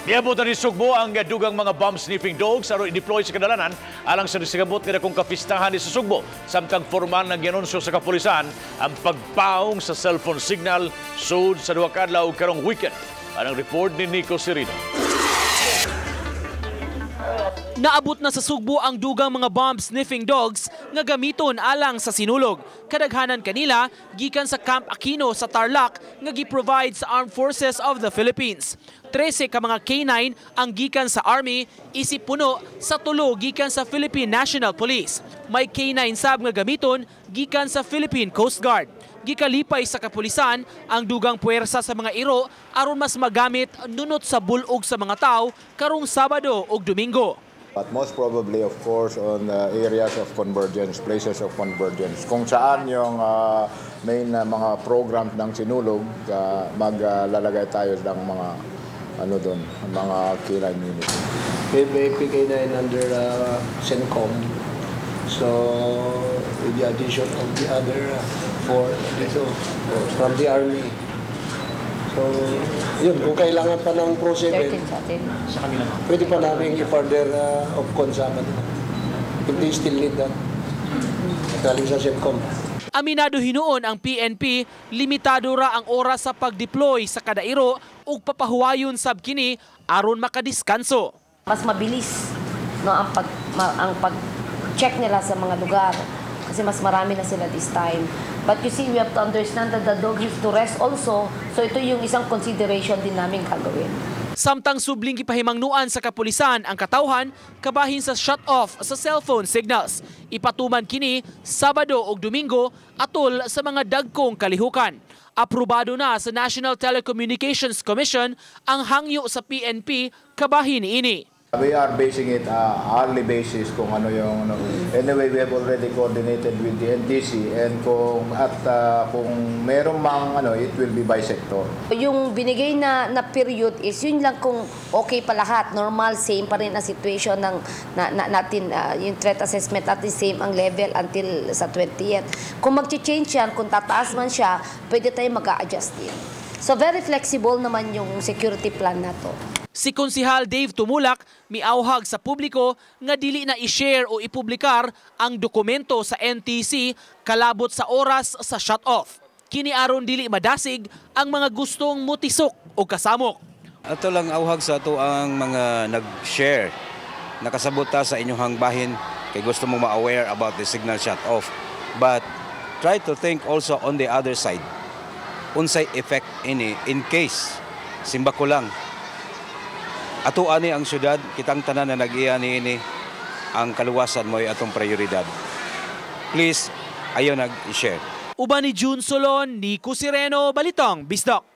Niabot na ni Sugbo ang dugang mga bomb-sniffing dogs aron i-deploy sa kadalanan alang sa nisigabot nga dakong kapistahan ni sa Sugbo. Samtang formal nang gianunsyo sa kapulisan ang pagpaong sa cellphone signal sud sa duha ka adlaw karong weekend. Anang report ni Nico Serino. Naabot na sa Sugbo ang dugang mga bomb-sniffing dogs nga gamiton alang sa Sinulog. Kadaghanan kanila gikan sa Camp Aquino sa Tarlac nga gi-provide sa Armed Forces of the Philippines. 13 ka mga K9 ang gikan sa Army, isip puno sa tulo gikan sa Philippine National Police. May K9 sab nga gamiton gikan sa Philippine Coast Guard. Gikalipay sa kapulisan ang dugang puwersa sa mga iro aron mas magamit nunot sa bulog sa mga tao karong Sabado ug Domingo. But most probably, of course, on areas of convergence, places of convergence. Kung saan yung main mga program ng Sinulog, maglalagay tayo ng mga ano doon, mga K9 unit. We have a PK9 under CENTCOM. So, with the addition of the other four dito from the Army. So, yun, kung kailangan pa ng Pro 7, 13 sa atin. Pwede pa namin i-further OPCON sa kanila. If they still need that. Galing sa CENTCOM. Aminado hinuon ang PNP, limitado ra ang oras sa pag-deploy sa kada iro ug papahuwayon sab kini aron makadiskanso. Mas mabilis, no, ang pag-check nila sa mga lugar kasi mas marami na sila this time. But you see, we have to understand that the dog has to rest also. So ito yung isang consideration din namin gagawin. Samtang subling gipahimangnuan sa kapulisan ang katawhan kabahin sa shut-off sa cellphone signals. Ipatuman kini Sabado ug Domingo atol sa mga dagkong kalihukan. Aprobado na sa National Telecommunications Commission ang hangyo sa PNP kabahin niini. We are basing it hourly basis kung ano yung ano. Anyway, we have already coordinated with the NTC and kung merong mang ano, it will be by sector. Yung binigay na period is yun lang kung okay pa lahat, normal, same pa rin ang situation ng natin, yung threat assessment natin, same ang level until sa 20th. Kung mag-change yan, kung tataas man siya, pwede tayo mag-a-adjust din. So very flexible naman yung security plan na to. Si Konsihal Dave Tumulak miauhag sa publiko nga dili na i-share o ipublikar ang dokumento sa NTC kalabot sa oras sa shut-off. Kini aron dili madasig ang mga gustong mutisok o kasamok. Ato lang auhag sa ato ang mga nag-share. Nakasabot ta sa inyong bahin kay gusto mo ma-aware about the signal shut off. But try to think also on the other side. Unsay effect ini in case simba ko lang. Ato ani ang syudad, kitang tanan na nag-iya niini, ang kaluwasan mo ay atong prioridad. Please, ayaw nag-share. Uban ni June Solon, Nico Sireno, Balitang Bisdak.